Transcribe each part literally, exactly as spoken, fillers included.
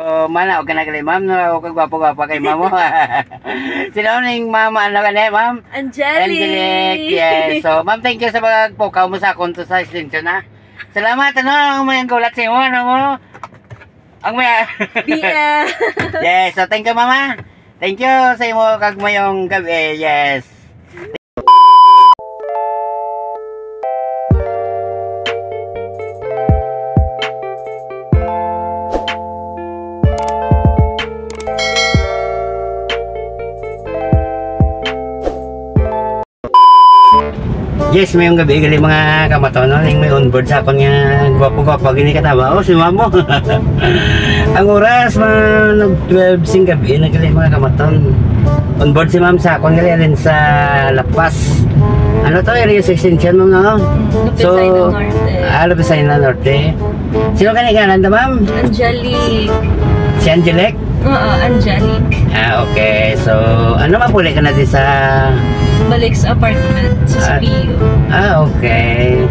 So, mana, okay na gali, ma'am, no? Kagwapo-gwapa kay ma'am, oh. Sino ning mama, ano ka na, ma'am? Angelic. Angelic, yes. So, ma'am, thank you sa pagpukaw mo sa akon to sa extension, ha. Salamat, ano, ang may gulat sa imo, ano mo? Ang may B F. Yes, so thank you, mama. Thank you sa imo kag mayong gabi, yes. Yes, mayong gabi gali mga kamaton, no? Ning may onboard sa akon nga gwapo-gwapo gini katawa. Oh, si Mamo. Ang oras man nag twelve sing gabi na gali mga kamaton. Onboard si Ma'am sa akon gali alin sa La Paz. Ano to, area six extension mo, no? So, Lupit Saina Norte. Ah, Lupit Saina Norte. Sino ka ni ngalan ta, ma'am? Angelic. Si Angelic? Oo, Angelic. Ah, okay. So, ano, mapuli ka na di sa Balik sa apartment sa Ah. C P U. Ah, okay.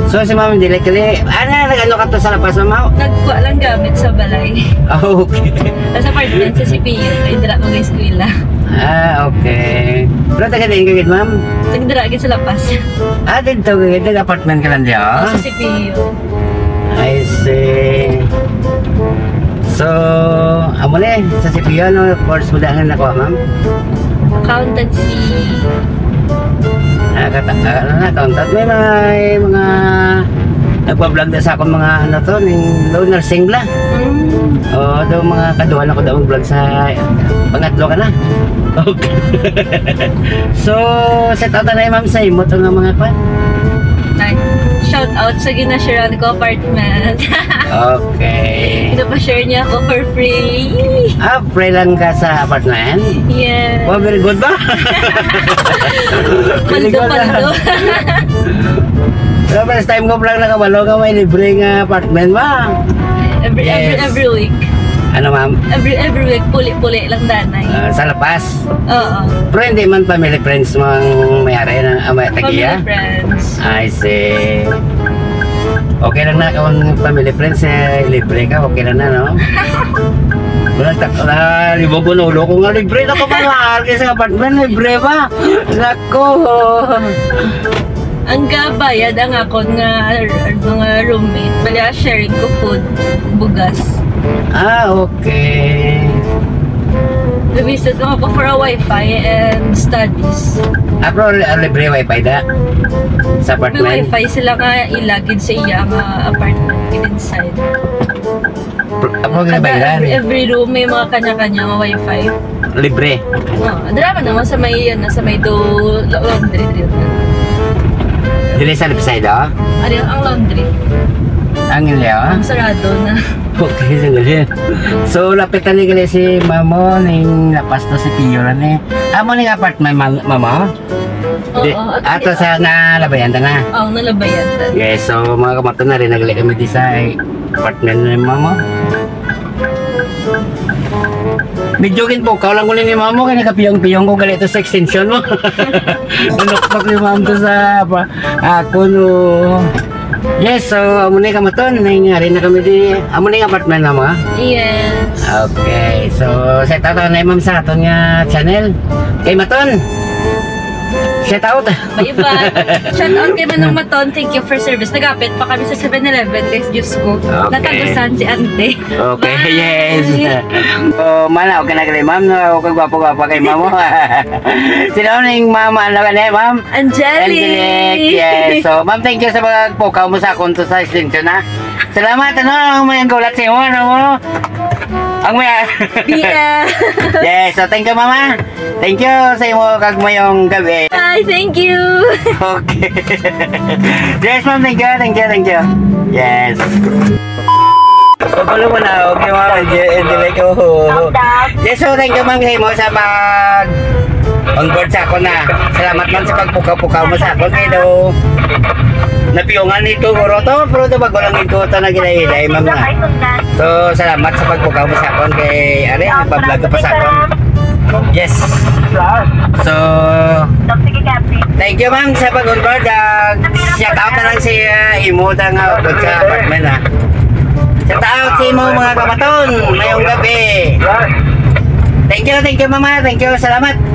So, si Ma'am Angelic, kali, ano, nag-ano ka to sa La Paz, ma'am? Nagkuha lang gamit sa balay. Ah, okay. Sa apartment sa C P U, kay dira mag-eskwela. Ah, okay. Pero taga diin ka gid, ma'am? Nagdira gid sa La Paz. Ah, dito gid, nag-apartment ka lang diyo? Sa C P U. I see. So, amo ni, sa C P U, ano course mo daan nga nakuha, ma'am? Accountancy. Ah, kata, ah, ano na, accountant. May mga, may mga nagpa-vlog na sa akong mga, ano to, ning daw nursing bla. Mm. Oo, daw mga kaduha na ko daw vlog sa pangatlo ka na. Okay. So, set out na, ma'am, sa imo to nga mga kwan. Ay, shout out sa ginasharean ko apartment. Okay. Pinapa-share niya ako for free. Ah, free lang ka sa apartment? Yes. Oh, very good ba? Paldo, paldo. Pero first time ko lang nakabalo nga may libre nga apartment ba? Every, every, Yes. every week. Ano, ma'am? Every, every week, puli-puli lang danay. Ah, sa La Paz? Oo. Pero hindi man family friends mo ang may-ari ng, ah, may tagiya? Family friends. I see. Okay lang na kung family friends, eh, libre ka, okay lang na, no? Wala, tak-, ah, libog ko, ulo ko nga libre na ko, mahal, kay sa apartment, libre ba? Nako. Ang gabayad ang akon nga, mga roommate. Bali, ah, sharing ko food, bugas. Ah, okay. Nag-visit lang ako for a wifi and studies. Ah, pero li-, ah, libre wifi da? Sa May apartment? Wifi sila nga ilagid sa iya nga apartment, inside. Pro-, ano nga Kada, bayran? every, every room may mga kanya-kanya nga wifi. Libre? Oo. Dira man naman sa may, ano, sa may do, la-, laundry dito. Dili sa left side, oh? Ano ang laundry? Ang inyo, oh? Ang sarado na. Okay, sandali. So, lapit na ni gali si Mamo ning La Paz to si Pio na ni. Amo ning apartment, Mam-, Mamo? Oo, Di, ato ato sa nalabayan ta na. Oo, nalabayan ta. Yes, so, mga kamaton, na rin nagali kami di sa, eh, apartment ni Mamo. Medyo ginpukaw lang ko ni Mamo, kaya nagkapiyong-piyong ko gali to sa extension mo. Naluktok ni Ma'am to sa, pa, ako, no. Yes, so, amo ni kamaton, nangyari na kami di, amo ni apartment na mo, ha? Yes. Okay, so, set out na, ma'am, sa aton nga channel. Kay Maton, set out. Bye-bye. Shout out kay Manong Maton. Thank you for service. Nagapit pa kami sa Seven Eleven, guys. Diyos ko. Okay. Natagusan si Ante. Okay, Bye. yes. Oh, mana, okay na kay ma'am, no? Okay, gwapo-gwapo kay ma'am, oh. Sino ning mama, ano ka na, ma'am? Angelic. Angelic, yes. So, ma'am, thank you sa pagpukaw mo sa akon to sa extension, ha? Salamat, ano, ang may gulat sa imo, ano mo? Ang may B F. Yes, so thank you, mama. Thank you sa imo kag mayong gabi. Hi, thank you. Okay. Yes, ma'am, thank you, thank you, thank you. Yes. Pagpalo mo na, okay, ma'am, hindi, hindi, like, oh. Yes, so thank you, ma'am, sa imo sa pag on board sa ako na. Salamat, ma'am, sa pagpukaw-pukaw mo sa ako. Kaya daw, napiyungan nito, guro to, pero ito, bago lang ito, ito na ginahilay, ma'am, na. So, salamat sa pagpukaw mo sa akon kay, ari, nagpa-vlog ka pa sa akon. Yes. So, thank you, ma'am, sa pag-onboard. Ah, shout out na lang si, ah, imo ta nga, ah, sa apartment, ah. Shout out sa imo, mga kabaton. Mayong gabi. Thank you, thank you, mama. Thank you, salamat.